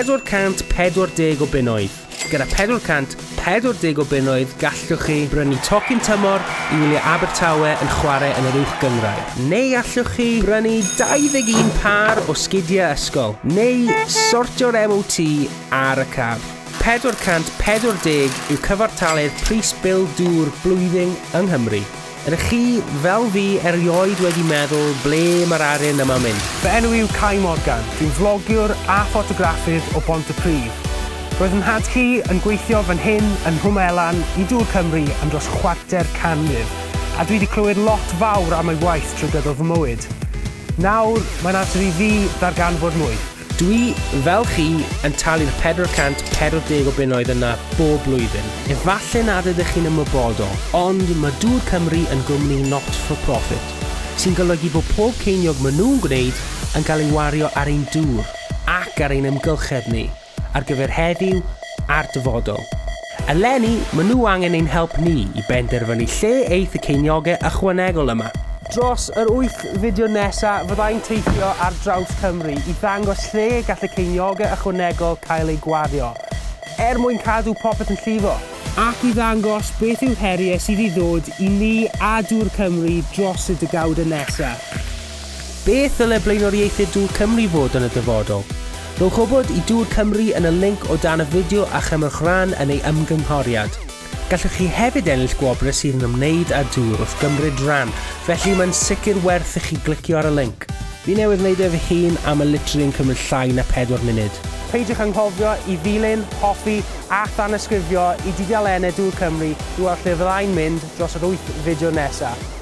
440 o bunnoedd. Gyda 440 o bunnoedd gallwch chi brynu tocyn tymor i wylio Abertawe yn chwarae yn yr Uwch Gynghrair. Neu allwch chi brynu 21 pâr o sgidiau ysgol. Neu sortio'r MOT ar y car. 440 yw cyfartaledd pris bil dŵr blwyddyn yng Nghymru. Ydych chi, fel fi, erioed wedi meddwl ble mae'r arian yma'n mynd? Fy enw i yw Cai Morgan, dwi'n flogiwr a ffotograffydd o Bontypridd. Roedd fy nhad cu yn gweithio fan hyn yn Nghwm Elan i Dŵr Cymru am dros chwarter canrif, a dwi 'di clywed lot fawr am ei waith trwy gydol fy mywyd. Nawr, mae'n amser i fi ddarganfod mwy. Dwi, fel chi, yn talu'r 440 o bunnoedd yna bob blwyddyn. Efallai nad ydych chi'n ymwybodol, ond mae Dŵr Cymru yn gwmni not for profit, sy'n golygu bod pob ceiniog maen nhw'n gwneud yn cael ei wario ar ein dŵr ac ar ein amgylchedd ni, ar gyfer heddiw a'r dyfodol. Eleni, maen nhw angen ein help ni i benderfynu lle eith y ceiniogau ychwanegol yma. Dros yr wyth fideo nesa, fyddai'n teithio ar draws Cymru i ddangos lle gall y ceiniogau ychwanegol cael eu gwario, er mwyn cadw popeth yn llifo. Ac i ddangos beth yw'r heriau sydd i ddod i ni a Dŵr Cymru dros y degawdau nesa. Beth ddyle blaenoriaethau Dŵr Cymru fod yn y dyfodol? Rhowch wybod i Dŵr Cymru yn y linc o dan y fideo a chymrwch ran yn ei ymgynghoriad. Gallwch chi hefyd ennill gwobrau sydd yn ymwneud â dŵr wrth gymryd rhan, felly mae'n sicr werth i chi glicio ar y linc. Fi newydd wneud e fy hun a mae literally yn cymryd llai na 4 munud. Peidiwch anghofio i ddilyn, hoffi a thanysgrifio i dudalennau Dŵr Cymru i weld lle fyddai'n mynd dros yr wyth fideo nesaf.